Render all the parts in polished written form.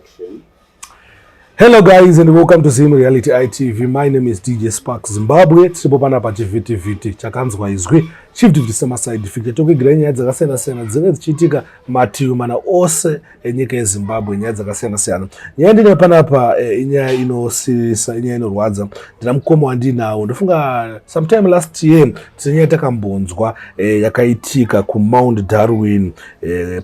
Action. Hello guys and welcome to Zim Reality ITV. My name is DJ Sparks Zimbabwe. Tiripo panapa chivhitivhiti chakanzwa izwi chivhitivhiti semaside effect tokuigira nyaya dzakasiyana siyana dzinenge dzichiitika mativi mana ose enyika yeZimbabwe, nyaya dzakasiyana siyana. Nyaya ndine panapa inyaya inosiririsa, inyaya inorwadza. Ndina mukoma wandinawo, ndofunga sometime last year tine nyaya takambonzwa yakaitika kuMount Darwin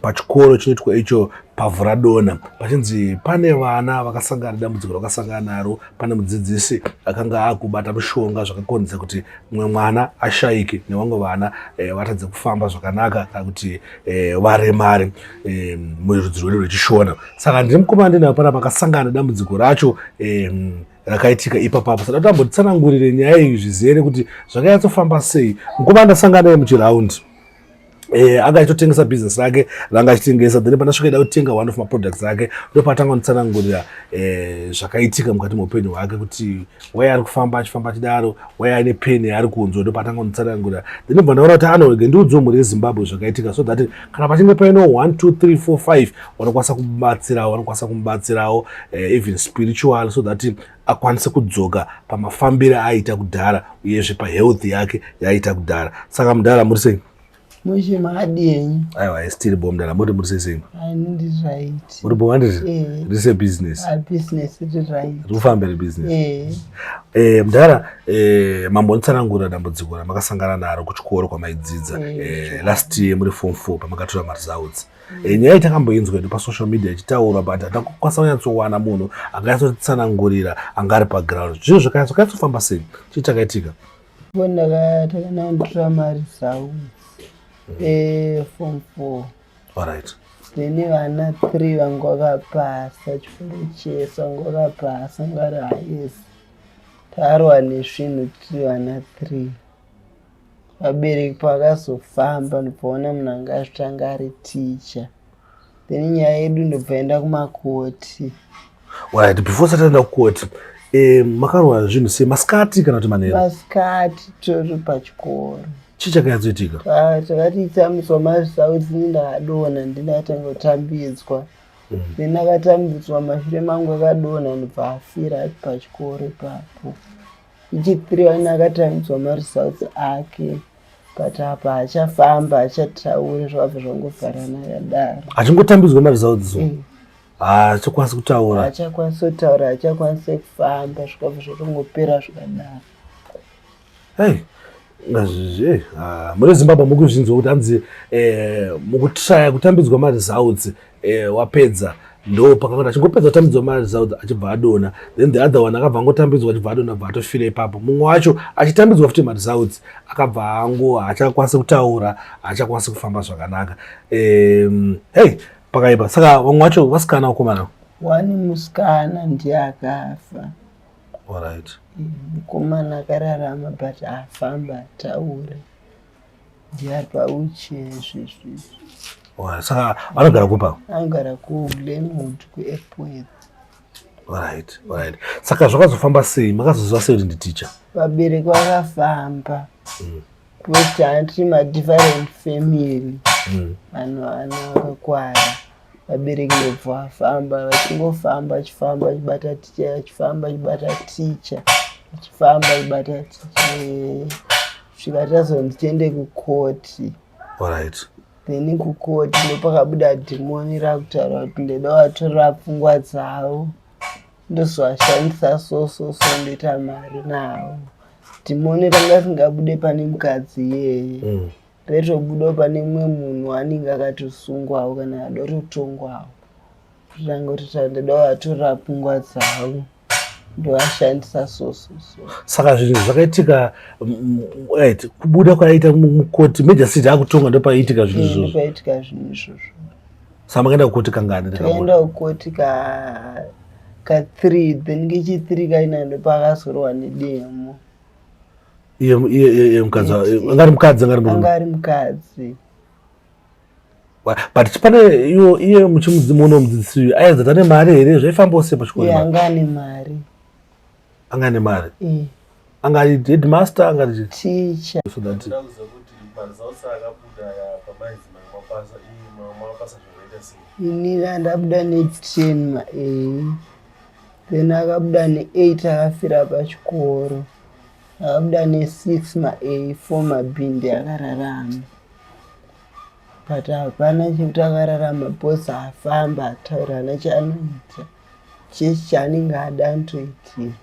pachikoro chinoitwa icho paVhuradona, pachinzi pane vana vakasangana nedambudziko rakasangana naro. Pane mudzidzisi akanga akubata mushonga zvakakonzera kuti mumwe mwana ashayike nevamwe vana vatadze kufamba zvakanaka kana kuti varemare murudzi rwedu rwechiShona. Saka ndiri mukoma ndinayo panapa akasangana nedambudziko racho rakaitika ipapapo. Saka tambotitsanangurire nyaya iyi zvizere kuti zvakanyatsofamba sei. Mukoma ndasangana naye muchiraundi, anga achitotengesa business rake ranga achitengesa, then pandasvika ida kutenga one of maproducts ake, ndopatanga kunditsanangurira zvakaitika mukati meupenyu hwake, kuti wai ari kufamba achifamba achidaro, wai aine pain yaari kunzwa. Ndopatanga kunditsanangurira, then bva ndaona kuti anorege ndiudziwo mhuri yeZimbabwe zvakaitika, so that kana pachinge paine 1 2 3 4 5 vanokwanisa kumubatsirawo, vanokwanisa kumubatsirawo even spiritual, so that akwanise kudzoka pamafambiro aaita kudhara, uyezve pahealth yake yaaita kudhara. Saka mudhara, muri sei? Mushe, makadi henyu? Aiwa, tiri bo mudhara. Muri sei sei? Ani ndiri right. Muri bo, handiti? Eh. Rise business? Business iri right. Riri kufamba here business? Eh. Mudhara, mambonditsanangurira dambudziko ramakasangana naro kuchikoro kwamaidzidza last year muri form 4 pamakatora maresults. Nyaya iyi takamboinzwa yedu pasocial media ichitaurwa, but hatakukwanisa kunyatsowana munhu anganyatsotitsanangurira anga ari paground. Zvinhu zvakanyatsofamba sei? Chii chakaitika? Bo ndakatakanatora maresults eform 4. Then vana 3 vangu vakapasa chikoro chese, vangu vakapasa, vanga vari highest. Takarwa nezvinhu tiri vana 3. Vabereki pavakazofamba, ndobvaona munhu anga azvitanga ari ticha, then nyaya yedu ndobva enda kumakoti. Alright, before sati taenda kukoti, makarwa zvinhu sei? Masikati kana kuti manheru? Masikati, tori pachikoro. Chii chakanyatsoitika? Takati tambiswa maresults, ini ndakadonha, ndinatanga kutambidzwa, then ndakatambidzwa, mashure mangu akadonha, ndobva afira ari pachikoro ipapo. Ichi3 vane akatambidzwa maresults ake, but apa haachafamba, haachatauri, zvakabva zvangovharana akadaro. Achingotambidzwa maresults so haachakwanisi kutaura? Haachakwanisi kutaura, haachakwanisi kufamba, zvikabva zvatongopera zvakadaro. Hey, muri Zimbabwe mukuzvinzwa kuti hanzi mukutraya kutambidzwa maresults, wapedza, ndo pakangoti achingopedza kutambidzwa maresults achibva adonha. Then the other one akabva angotambidzwa achibva adonha, bva atofira ipapo. Mumwe wacho achitambidzwa futi maresults akabva ango haachakwanisi kutaura, haachakwanisi kufamba zvakanaka. Hey, pakaipa. Saka vamwe vacho vasikana, vakomana? One musikana ndiye akafa. Mukomana akararama, but afamba, ataure, ndiye ari pawheelchair zvezvizvi. Alright. Saka vanogara kupa? Anogara kuGlenwood, kuEpworth. Alright. Saka zvakazofamba sei? Makazoziva sei kuti nditicha? Vabereki vakafamba because tiri madifferent family. Vanhu vana vakakwara, vabereki ndobva vafamba, vachingofamba, vachifamba vachibata ticha, vachifamba vachibata ticha, vachifamba vachibata ticha, svika tazonzi tiende kukoti. Then kukoti ndopakabuda dhimoni rakutaura kuti ndeda vatorera pfungwa dzavo, ndozovashandisa so so so, ndoita mari navo. Dhimoni ranga risingabude pane mukadzi iyeye, retobudawo pane mumwe munhu anenge akatosungwawo kana adototongwawo. Ranga kuti ndada vatorera pfungwa dzavo, ndovashandisa so so so. Saka zvinhu zvakaitika, right, kubuda kwaiita mukoti, magistrate akutonga, ndopaiitika zvinhu izvozvo? Ndopaitika zvinhu izvozvo. Saka makaenda kukoti kangani? Takaenda kukoti ka3, then kechi3 kaina ndopakazorohwa nedemo. Iye mukadzi angari mukadzi, angari murume? Anga ari mukadzi. But pane iwo iye muchimudzimuno mudzidzisi uyu aiedza ane mari here? Zvaifambawo sei pachikoro? Iye anga ane mari. Anga ane mari? Eh. Anga ari headmaster, anga ari Teacher. So that Ndakuziva kuti maresults akabuda pamaizi mapasa, mapasa zvakaita. Inini andabuda ne10 ma A, then akabuda ne8 akafira pachikoro, akabuda ne6 ma A, 4 ma B ndiakararama, but hapana chekuti akararama because haafamba, ataura hana chaanoita, chese chaanenge ada anotoitira.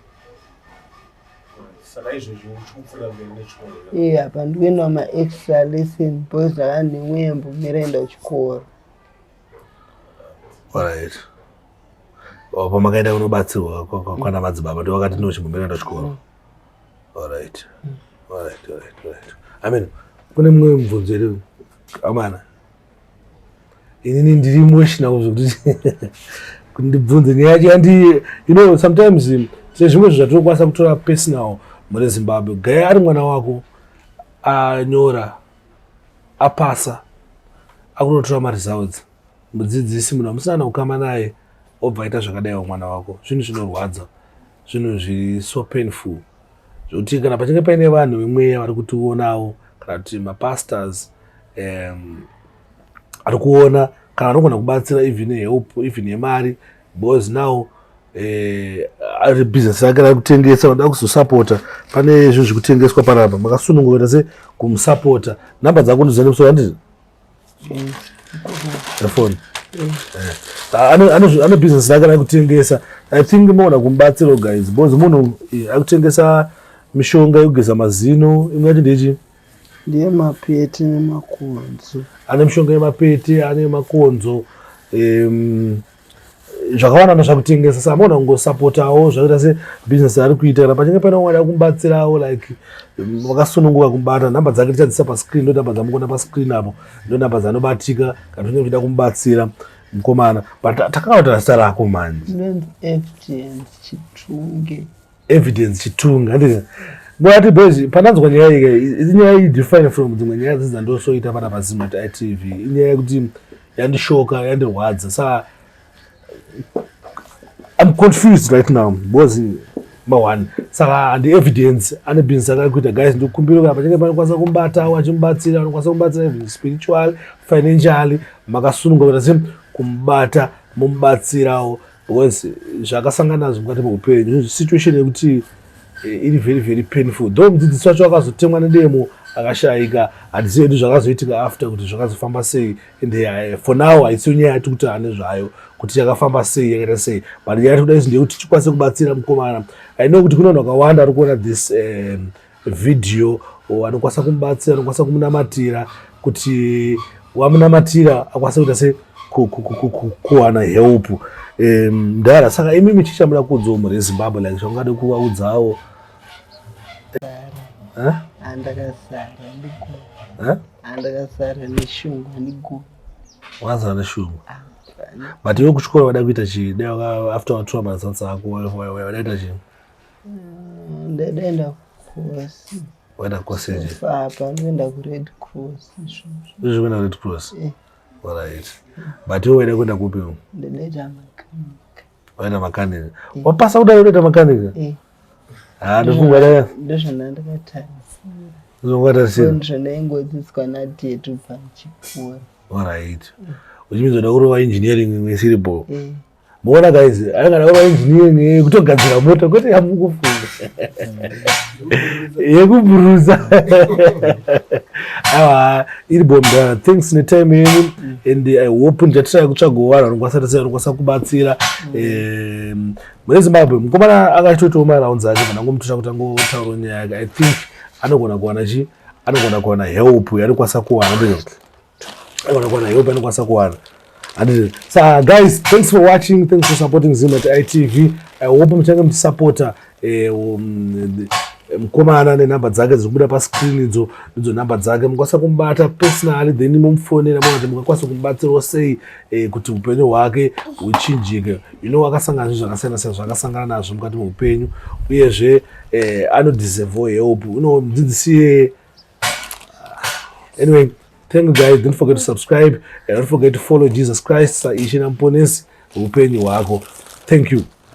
Saka izvezvi uchikupfuura mberi nechikoro? Iye apa ndikuenda maextra lesson because ndakanga ndimweya mbomira enda kuchikoro. Alright. Pamakaenda kunobatsirwa kwana madzibaba ndo vakati nochimbomira enda kuchikoro. Alright. Alright. I mean, kune mumwe mubvunzo here amana? Inini ndiri emotional zvekuti kuti ndibvunze nyaya yacho yandi sometimes sezvimwe zvinhu zvatinokwanisa kutora personal mune Zimbabwe. Gaya ari mwana wako anyora apasa, akunotora maresults, mudzidzisi, munhu amusina naukama naye, obva aita zvakadaiwo mwana wako. Zvinhu zvinorwadza, zvinhu zviri so painful zvokuti kana pachinge paine vanhu vemweya vari kutionawo kana kuti mapastors ari kuona kana anogona kubatsira, even help, even yemari, because now ari business rake rari kutengesa, vanoda kuzosapota, pane zvinhu zvikutengeswa panapa, makasununguka kuita se kumusapota. Namba dzako ndiziva nemusoro, handiti? Efoni ane business rake rari kutengesa. I think mogona kumubatsirawo guys, because munhu ari kutengesa mishonga yekugeza mazino, imwe yacho ndechi Ndiye mapete nemakonzo. Ane mishonga yemapete, ane makonzo, zvakawanda zvakutengesa. Saka mogona kungosapotawo zvakaita sebusiness ari kuita. Kana pachinge paine umwe ada kumubatsirawo, like vakasununguka kumubata, nhamba dzake tichadzisa pascreen, ndo nhamba dzamukuona pascreen apo, ndo nhamba dzanobatika kana tinge muchida kumubatsira mukomana. But takakataura zita rako manje? Ndonzi Evidence Chitunge. Evidence Chitunga, handiti? Ngati boys, pandanzwa nyaya iyi, inyaya iyi different from dzimwe nyaya dzidzi dzandosoita pana paZimnet ITV. Inyaya yekuti yandishoka, yandirwadza, saka I'm confused right now because ma1. Saka handi Evidence ane business akari kuita. Guys, ndikukumbira kana pachinge panokwanisa kumubatawo achimubatsira, anokwanisa kumubatsira even spiritually, financially, makasununga kuita se kumubata mumubatsirawo, because zvakasangana nazvo mukati meupenyu, situation yekuti iri very very painful. Though mudzidzisi wacho akazotemwa nedemo akashayika, handizivi hedu zvakazoitika after, kuti zvakazofamba sei. And for now haisiyo nyaya yati kuti ane zvayo kuti yakafamba sei, yakaita sei, but nyaya yati kuda ndeyekuti tikwanise kubatsira mukomana. I know kuti kune vanhu vakawanda ari kuona this video anokwanisa kumubatsira, anokwanisa kumunamatira, kuti wamunamatira akwanise kuita se kuwana help. Mudhara, saka imimi chichamuda kuudzawo mhuri yeZimbabwe, like zvangade kuvaudzawo? Andakasara ndigona, andakasara neshungu, handigoni. Wakazara neshungu, but iwe kuchikoro wada kuita chii? Dai after watora maresults ako wada kuita chii? Ndadaenda kukosi. Waenda kukosi? Apa ndoenda kuRed Cross izvozvo. Izvo kuenda Red Cross? Eh. Alright, but iwe waida kuenda kupi? Ndadaita makanika. Waenda makanika? Wapasa kudai unoita makanika? Eh. Ha, ndofunga Ndozvona ndakatarisira. Ndozvakatarisira. Ndozvandaingodzidziswa nadaddy kubva ndichikura. Alright, uchimidza uda kurova engineering imwe isiripo? Eh. Muona guys, anenge ada kurova engineering yekutogadzira mota, kwete yamukufunga yekubhuruza. Aiwa, iri bomba. Thanks netime yenyu and I hope ndichatry kutsvagawo vanhu vanokwanisa tese vanokwanisa kubatsira mune Zimbabwe. Mukomana akachitoitawo marounds ake, kana angomutora kuti angotaurawo nyaya yake, I think anogona kuwana chi anogona kuwana help yaanokwanisa kuwana, ndizvo, anogona kuwana help yaanokwanisa kuwana, handiti? Saka guys, thanks for watching, thanks for supporting Zimet ITV. I hope muchange muchisapota mukomana nenhamba dzake dziri kubuda pascreen idzo, ndidzo nhamba dzake. Mukwanisa kumubata personally, then mumufonera, mona kuti mungakwanisa kumubatsirawo sei kuti upenyu hwake huchinjike. Akasangana zvinhu zvakasiyana siyana, zvakasangana nazvo mukati meupenyu, uyezve anodeserve help. Mudzidzisi iyeye. Anyway, thank you guys. Don't forget to subscribe and don't forget to follow Jesus Christ saIshe naMuponesi upenyu hwako. Thank you.